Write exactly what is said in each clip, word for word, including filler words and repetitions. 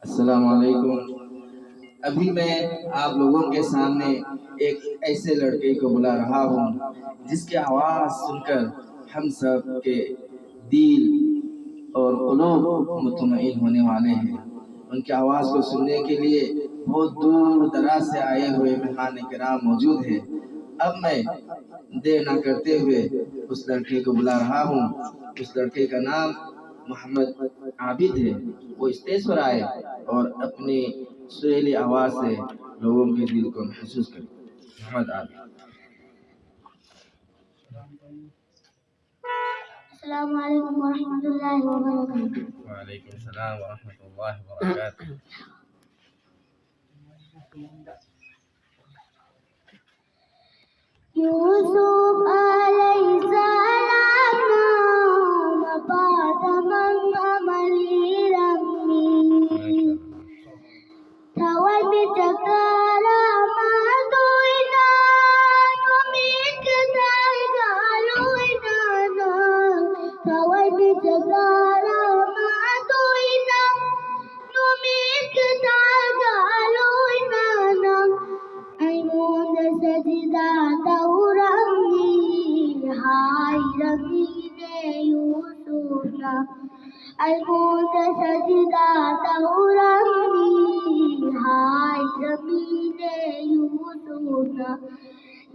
السلام علیکم۔ ابھی میں آپ لوگوں کے سامنے ایک ایسے لڑکے کو بلا رہا ہوں جس کی آواز سن کر ہم سب کے دل اور قلوب مطمئن ہونے والے ہیں۔ ان کی آواز کو سننے کے لیے بہت دور دراز سے آئے ہوئے مہمان کرام موجود ہیں۔ اب میں دیر نہ کرتے ہوئے اس لڑکے کو بلا رہا ہوں۔ اس لڑکے کا نام محمد عابد ہے۔ وہ اسٹیج پر آئے اور اپنی سریلی آواز سے لوگوں کے دل کو محسوس کرے۔ محمد عابد۔ السلام علیکم ورحمۃ اللہ وبرکاتہ۔ وعلیکم السلام ورحمۃ اللہ وبرکاتہ۔ يوسف عليه السلام نام بعد من عمل رمي. Tawai mi chakara ma doina, no mi kdai galoina na. Tawai mi chakara ma doina, no mi kdai galoina na. Aimunda sajida tauramni, hai ramine Yusufna. Aimunda sajida tauramni, hai ramine Yusufna.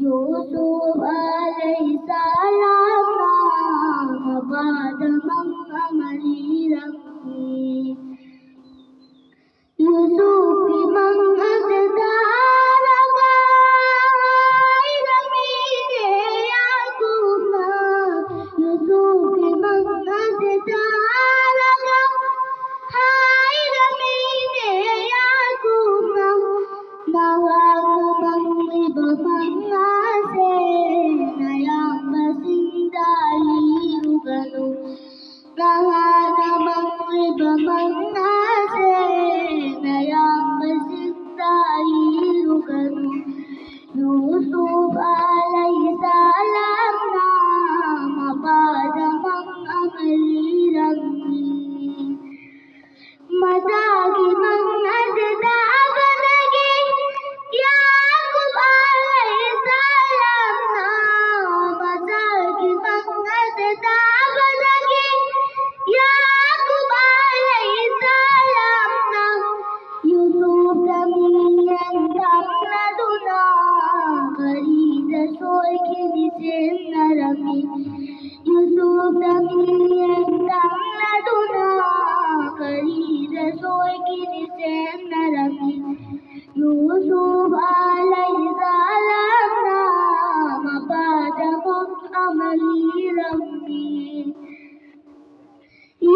Yusuf alayhi salam nama bada mang amali ramni. Yusuf ki mang asdaraga, hai ramine Yaqubna. Yusuf ki mang asdaraga, hai ramine Yaqubna. Nahang mang iba mang ase, nayang basindali ruganu. Nahana mang iba mang ase, nayang basindali ruganu. Yusuf alayhi salam nama bada mang amali ramni. Matagi ꯆꯦꯟꯅꯔꯝꯃꯤ꯫ Yusuf ꯑꯂꯩꯍꯤꯁꯁꯂꯥꯝꯅ ꯃꯄꯥꯗ ꯃꯪ ꯑꯃ ꯂꯤꯔꯝꯃꯤ꯫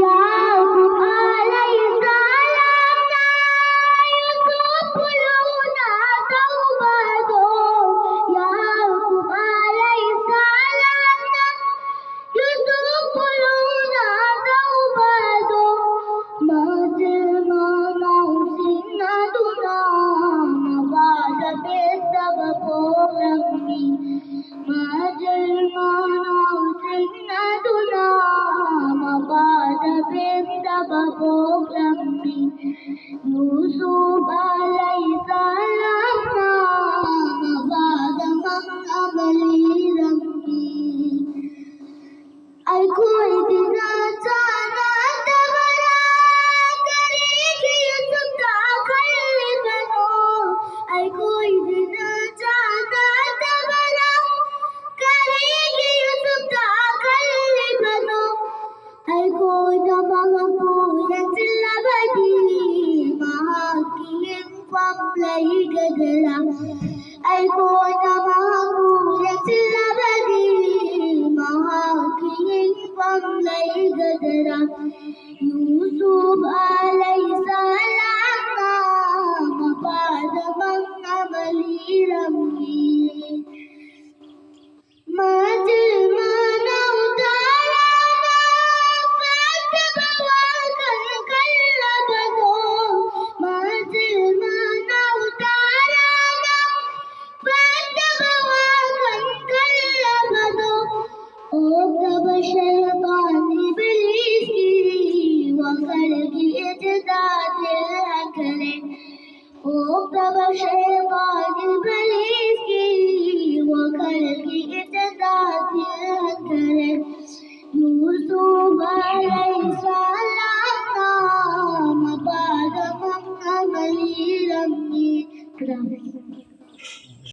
ꯌꯥꯀꯨꯕ ꯑꯂꯩꯍꯤꯁꯁꯂꯥꯝꯅ ꯌꯨꯁꯨꯐ ꯂꯨꯅ ꯇꯧꯕꯗꯣ, ꯌꯥꯀꯨꯕ ꯑꯂꯩꯍꯤꯁꯁꯂꯥꯝꯅ ꯌꯨꯁꯨꯐ ꯂꯨꯅ ꯇꯧꯕꯗꯣ, ꯃꯆꯤꯟ ꯃꯅꯥꯎꯁꯤꯡ ꯑꯗꯨꯅ ꯃꯄꯥꯗ ꯄꯦꯟꯗꯕ ꯄꯣꯛꯂꯝꯃꯤ꯫ ꯃꯆꯤꯟ ꯃꯅꯥꯎꯁꯤꯡ ꯑꯗꯨꯅ ꯃꯄꯥꯗ ꯄꯦꯟꯗꯕ ꯄꯣꯛꯂꯝꯃꯤ꯫ ꯌꯨꯁꯨꯐ ꯑꯂꯩꯍꯤꯁꯁꯂꯥꯝꯅ ꯃꯄꯥꯗ ꯃꯪ ꯑꯃ ꯂꯤꯔꯝꯃꯤ꯫ ꯑꯩꯈꯣꯏꯗꯤ ꯅꯆꯥ ꯅꯠꯇꯕꯔꯥ? ꯀꯔꯤꯒꯤ ꯌꯨꯁꯨꯐꯇ ꯈꯜꯂꯤꯕꯅꯣ? ꯑꯩꯈꯣꯏꯗꯤ ꯅꯆꯥ ꯅꯠꯇꯕꯔꯥ? ꯀꯔꯤꯒꯤ ꯌꯨꯁꯨꯐꯇ ꯈꯜꯂꯤꯕꯅꯣ? ꯑꯩꯈꯣꯏꯅ ꯃꯍꯥꯛꯄꯨ ꯌꯦꯡꯁꯤꯜꯂꯕꯗꯤ ꯃꯍꯥꯛꯀꯤ ꯍꯤꯡꯐꯝ ꯂꯩꯒꯗ꯭ꯔꯥ? ꯑꯩꯈꯣꯏꯅ ꯃꯍꯥꯛꯄꯨ ꯌꯦꯡꯁꯤꯜꯂꯕꯗꯤ ꯃꯍꯥꯛꯀꯤ ꯍꯤꯡꯐꯝ ꯂꯩꯒꯗ꯭ꯔꯥ? ꯌꯨꯁꯨꯐ ꯑꯂꯩꯍꯤꯁꯁꯂꯥꯝꯅ ꯃꯄꯥꯗ ꯃꯪ ꯑꯃ ꯂꯤꯔꯝꯃꯤ꯫ ꯃꯆꯤꯟ ꯃꯅꯥꯎ ꯇꯔꯥꯅ ꯐꯠꯇꯕ ꯋꯥꯈꯜ ꯈꯜꯂꯕꯗꯣ, ꯃꯆꯤꯟ ꯃꯅꯥꯎ ꯇꯔꯥꯅ ꯐꯠꯇꯕ ꯋꯥꯈꯜ ꯈꯜꯂꯕꯗꯣ, ꯑꯣꯛꯇꯕ ꯁꯩꯇꯥꯟ ꯏꯕꯂꯤꯁꯀꯤ ꯋꯥꯈꯜꯒꯤ ꯏꯊꯤꯜꯗ ꯊꯤꯜꯍꯟꯈ꯭ꯔꯦ꯫ ꯑꯣꯛꯇꯕ ꯁꯩꯇꯥꯟ